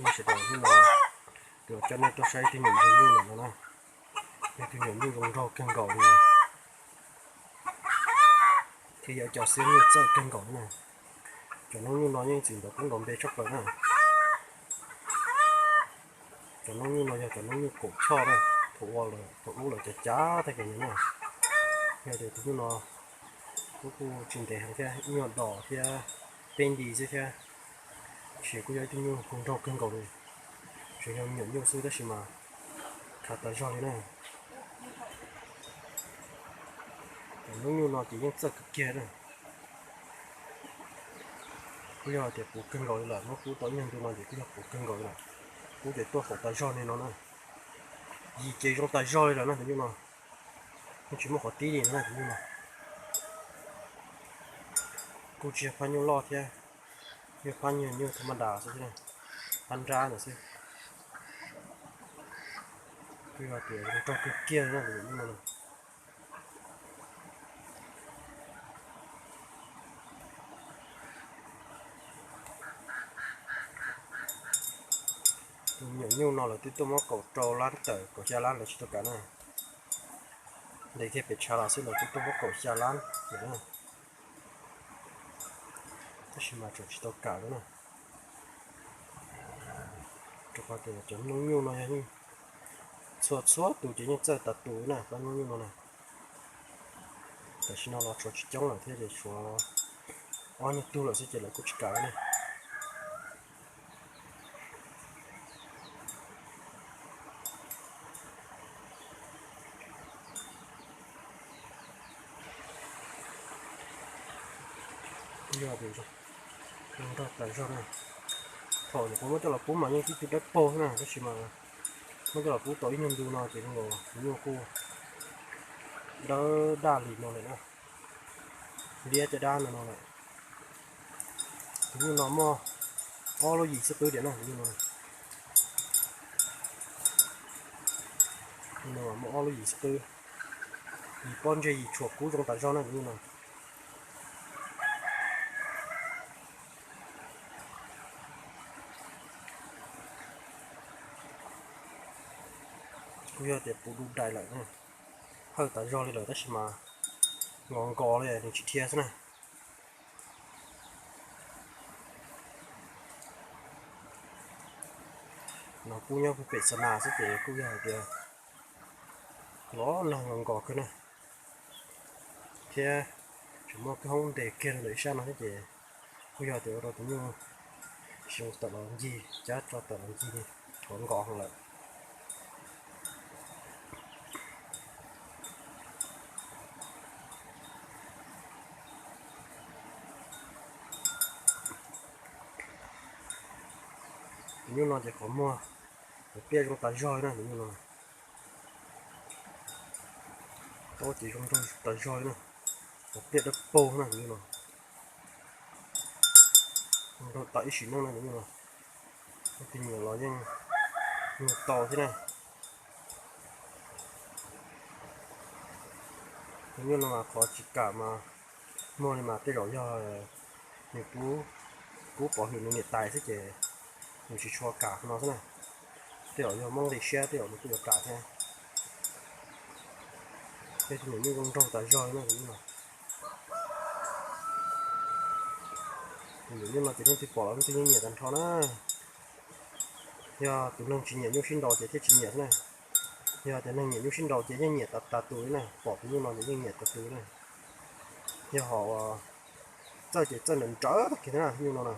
Sawv daws, hnub no kuv coj nej tuaj saib ib tug nyuam ntsuag nyuj no na. Ib tug nyuam nyuj zoo nraug kawg nkaus li, thiab yog cov xib nyuj txawj kawg nkaus na. Cov noob nyuj no yeej tsis ntaus koob ntaus npe tshaj plaws na. Cov noob nyuj no yog cov noob nyuj kaum choj na, thaum ua, thaum ub lawv cav cav tag kiag no na. Yog tias tus nyuj no kuj, kuj tsis ntev heev thiab, ib nyuag dos thiab peb nti xwb thiab. Tiam sis kuj yog ib tug nyuj zoo nraug kawg nkaus li. Tsuas yog me nyuam nyuj xwb tab sis mas khav tas zog li na. Cov noob nyuj no ces yeej txawj kawg kiag na. Kuj yog tias puv kawg nkaus li lawm, muab pub tau ib nyuag ntu no ces kuj yog puv kawg nkaus li lawm. Pub ces tuaj faus tas zog li no na. Yim ces zoo tas zog li lawm na tus nyuj no. Yeej tsis muaj qhov tib li na tus nyuj no. Kuj tsis yog phab nyuj loj thiab, yog phab nyuj, nyuj thaj ma das xwb, phab nrab ntawd xwb. Kuj yog tias zoo nraug kawg kiag li na tus nyuj no. Tus me nyuam nyuj no lawv twb tuaj muab kaum rau lab tawm kaum xya lab lawv tsis tau kam na. Ntes kiag pem tshav los xwb lawv twb tuaj muab kaum xya lab lawm na. Tab sis mas tseem tsis tau kam li na. Rau qhov tias cov noob nyuj no yog yeej txhua txhua tus ces yeej txawj tas tus na, cov noob nyuj no na. Tam sim no los tshuav tsis coob lawm thiab ces tshuav ob nyuag tug lawm xwb ces lawv kuj tsis kam li na. Yog tias zoo nraug tas zog na. Thaum nyuam qhuav muab coj los pub mas yeej tib tug dawb paug xwb na, tab sis mas muab coj los pub tau ib nyuag ntu no ces zoo nkaus tus nyuj kuj dawb daj li no lawm na. Liab caj dab no no lawm. Tus nyuj no muaj ob lub yim xwb qwb tiag na tus nyuj no. Tus no muaj ob lub yim xwb qwb. Yim pob ntseg yim tshuam kub zoo tas zog na tus nyuj no. Kuj yog tias puv du dais lawm, hawj tas zog li lawm tab sis mas nkos nkos li nws tsis dhia xwb na. No kuj nyob puag pem xa nas xwb ces kuj yog hais tias los nag nkos nkos kawg na, thiab tseem muaj kwj hoob ntes kiag rau ntawm ib sab no thiab ces kuj yog tias ua rau tus nyuj tsis zoo tawm los ncig, cab tso tawm los ncig li, nkos nkos heev lawm. Tus nyuj no ces qhov muag, qhov pliaj zoo tas zog li na tus nyuj no. Taub ces zoo nraug tas zog li na, qhov pliaj dawb paug na tus nyuj no. Zoo nraug tas ib sim neej na tus nyuj no. Tus nyiam los yeej nug tau thiab na. Tus nyuj no mas qhov tsis kam mas muag li mas tej zaum yog nws pub, pub pov hwm nws niam tais xwb ces nws tsis tshua kam no xwb na. Tej zaum yog muab nqi siab tej zaum nws kuj yuav kam thiab. Peb tus niam nyuj zoo nraug tas zog li na tus nyuj no. Tus niam nyuj no ces leej twg pom los leej twg yeej nyiam tag nrho na. Yog tus neeg tsis nyiam nyuj sib nraus ces thiaj tsis nyiam xwb na. Yog tias neeg nyiam nyuj sib nraus ces yeej nyiam tas tas tus li na, pom tus nyuj no ces yeej nyiam tas tus na. Yog hom txawj ces txawj nrawm nrawv tag kiag na nyuj no na.